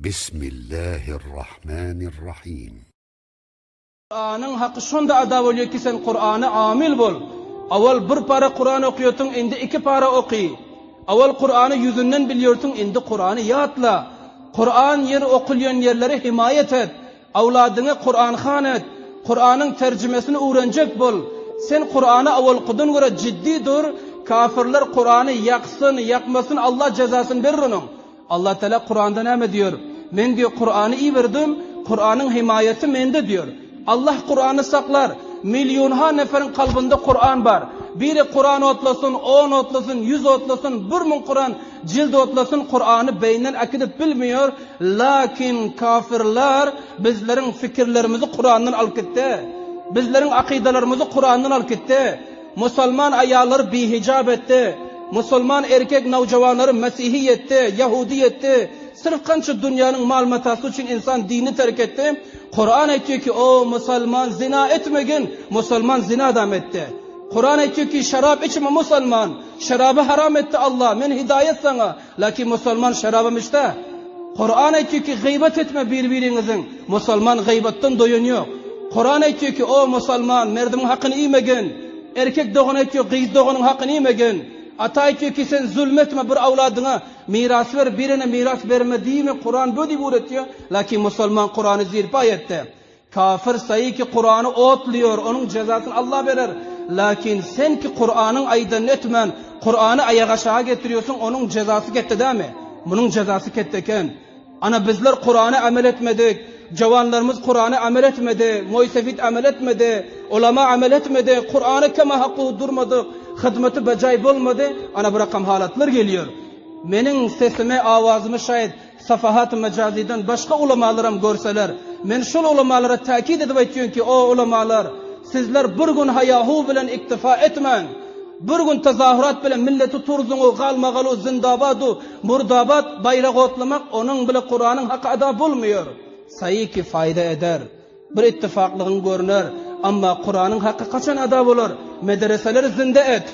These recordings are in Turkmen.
Bismillahirrahmanirrahim. Kuranyň haky şonda ada bolýar ki sen Kurana amil bol. Awal bir para Kuran okýarsyň indi iki para oky. Awal Kurany ýüzünden bilýärsiň indi Kurany ýatla. Kuran ýer okulýan ýerlere himaýat et. Awladyňy Kuranhan et. Kuranyň terjimesini öwrenjek bol. Sen Kurana awalkydan görä jiddi dur. Kafirler Kurany ýaksyn, ýakmasyn Allah jezasyny berer onuň. Allah Teala Kuranda näme diýer? Men diýer Kurany iberdim, Kuranyň himaýaty mende diýer. Allah Kurany saklar. Millionha neferiň kalbynda Kuran bar. Biri Kuran otlasyn, on otlasyn, ýüz otlasyn, 1000 Kuran jild otlasyn, Kurany beýninden äkidip bilmiýor. Lakin kafirler bizleriň fikirlerimizi Kurandan alyp gitdi. Bizleriň akydalarymyzy Kurandan alyp gitdi. Musulman aýallary bihijap etdi. Musulman erkek nowjawanlary mesihi etdi, ýahudi etdi. Syrf kança dünýäniň mal-matasy üçin insan dinini terk etdi. Kuran aýtýar ki, o musulman zina etmegin, musulman zinadam etdi. Kuran aýtýar ki, şarap içme musulman, şaraby haram etdi Allah, men hidaýat saňa, lakin musulman şarabam içdi. Kuran aýtýar ki, gyýbat etme bir-biriňiziň, musulman gyýbatdan doýan ýok. Kuran aýtýar ki, o musulman, merdimiň hakyny iýmegin. Erkek dogan aýtýar, gyz doganyň hakyny iýmegin. Ata aýtýar ki, sen zulm etme bir awladyňa, miras ber, birine miras berme diýme, Kuran bu diýip öwretýär. Lakin musulman Kurany zirpaý etdi. Kafir saýy ki Kurany otlaýar, onuň jezasyny Allah berer. Lakin sen ki Kuranyň aýdanyny etmän, Kurany aýagaşaga getirýärsiň, onuň jezasy ketde dämi? Munuň jezasy ketde eken. Ana bizler Kurana amel etmedik, jawanlarymyz Kurana amel etmedi, moýsefit amel etmedi, ulama amel etmedi, Kurana kema hakku durmadyk, hyzmaty bejaý bolmady, ana bu rakam halatlar gelýär. Meniň sesimi, awazymy şaýat Safahat-y Mejazydan başga ulamalaram görseler, men şol ulamalara täkit edip aýtýan ki, o ulamalar, sizler bir gün haýa-hu bilen iktifa etmäň! Bir gün tezahurat bilen milleti turzuň-u, galmagalu, zindabad-u, murdabat baýrak otlamak onuň bile Kuranyň haky ada bolmaýar. Saýy ki faýda eder. Bir ittifaklygyň görner. Amma Kuranyň haky kaçan ada bolar? Medreseleri zinde et.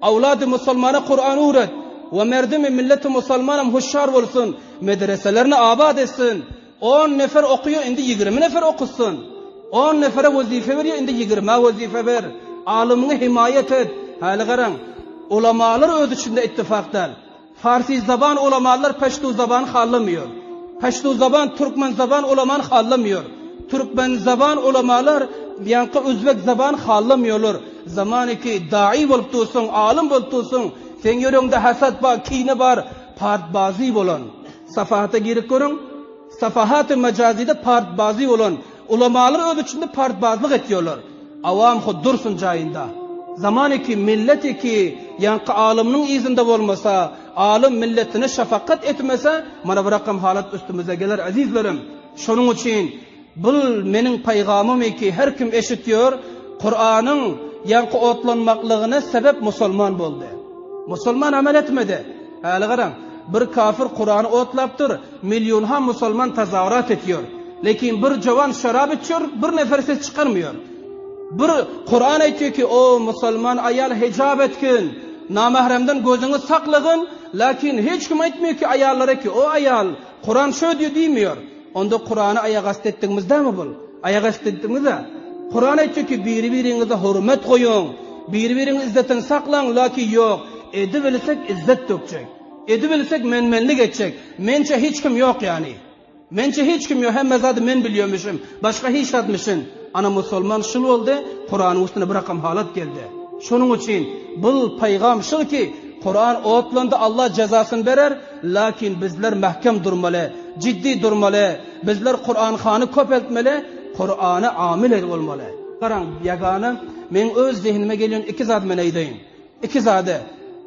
Awlady musulmana Kuran öwret. We merdimi milleti musulmanam huşşar bolsun. Medreselerini abat etsin. On nefer okuýar indi 20 nefer okusun. On nefere wezife berýär indi ýigrimä wezife ber. Alymyňy himaýat et. Häli garaň. Ulamalar öz içinde ittifak däl. Farsi zaban ulamalar peştu zaban hallamýar. Peştu zaban türkmen zaban ulaman hallamýar. Türkmen zaban ulamalar ýaňky özbek zaban hallamýarlar. Zamany ki dai bolup dursuň, alym bolup dursuň, seň ýüregiňde hasat bar, kine bar, partbazy bolan. Safahata girip görüň. Safahaty majazyda partbazy bolan ulamalar öz içinde partbazlyk etýärler. Awam hut dursun jaýynda. Zamany ki milleti ki ýaňky alymynyň yzynda bolmasa, alym milletine şafakat etmese, mana bu rakam halat üstümize geler ezizlerim. Şonuň üçin bul meniň paýgamym ki her kim eşitýär, Kuranyň ýaňky otlanmaklygyna sebep musulman boldy. Musulman amel etmedi. Häli garaň, bir kafir Kurany otlapdyr, millionha musulman tazawurat etýär. Lekin bir jowan şarap içýär, bir nefer ses çykarmaýar. Bir Kuran aýtýar ki, o musulman aýal hijap etgin, namahremden gözüňi saklagyn, lakin hiç kim aýtmaýar ki aýallara ki, o aýal, Kuran şo diýýär diýmeýär. Onda Kurany aýak asty etdigimiz dämi bul? Aýak asty etdigimiz-ä. Kuran aýtýar ki, biri-biriňize hormat goýuň, biri-biriňiň izzetini saklaň, lakin ýok, edibilsek izzet dökjek. Edibilsek men-menlik etjek. Mençe hiç kim ýok ýany. Mençe hiç kim ýok, hemme zady men bilýärmişim, başga hiç zatmyşyn. Ana musulman şul boldy, Kuranyň üstüne bir rakam halat geldi. Şonuň üçin bul paýgam şul ki, Kuran otlandy Allah jezasyny berer, lakin bizler mähkem durmaly, ciddi durmaly, bizler Kuran hany köpeltmeli, Kurana amil bolmaly. Garaň, ýagana meň öz zehnime gelýän iki zat men aýdaýyn. Iki zady.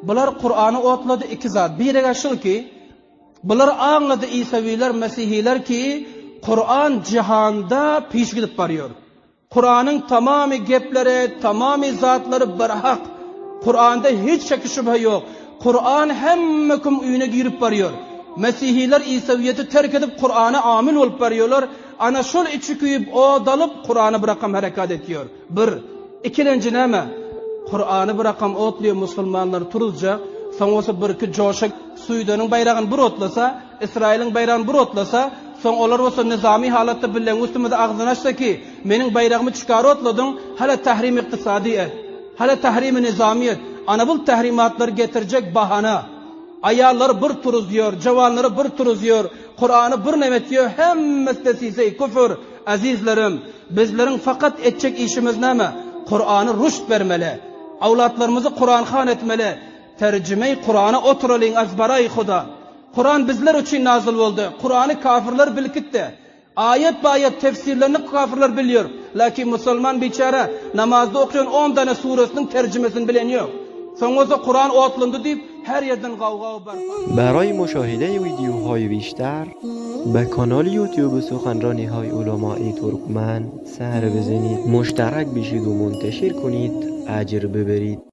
Bular Kurany otlady iki zat. Birege şul ki, Bular aňlady Isawiler, Mesihiler ki, Kuran jihanda piş gidip barýar. Kuranyň tamamy gepleri, tamamy zatlary bir hak. Kuranda hiç şek şübhe ýok. Kuran hemme kim öýüne girip barýar. Mesihiler Isawiýeti terk edip Kurana amil bolup barýarlar. Ana şol içi küýüp od alyp Kurana bir rakam herekat etýär. Bir. Ikilenji näme? Kurany bir rakam otlaýar musulmanlar turuzja, soň bolsa birki joşa Suýdanyň baýragyny bir otlasa, Ysraýylyň baýragyny bir otlasa, Soň olar bolsa nyzamy halatda bileň üstümize agzyny açsa ki, meniň baýragymy çykar otladyň, hala tahrim ykdysady et. Hala tahrimi nyzamy et. Ana bul tahrimatlary getirjek bahana. Aýallary bir turuzýar, jawanlary bir turuzýar, Kurany bir neme etýär, hemmesi desise-i küfür. Ezizlerim, bizleriň fakat etjek işimiz näme? Kurany rüşt bermeli. Awlatlarymyzy Kuranhan etmeli. Terjimeý Kurana oturalyň az baraý Huda. Kuran bizler üçin nazyl boldy. Kurany kafirler bilkitdi. Aýat be aýat tefsirlerini kafirler bilýär. Lakin musulman biçäre namazda okýan on dane suresiniň terjimesini bilen ýok. Soň bolsa Kuran otlandy diýip her ýerden gawga barpa. برای مشاهده ویدیوهای بیشتر به کانال یوتیوب سخنرانی های علمای ترکمن سر بزنید مشترک بشید و منتشر کنید اجر ببرید.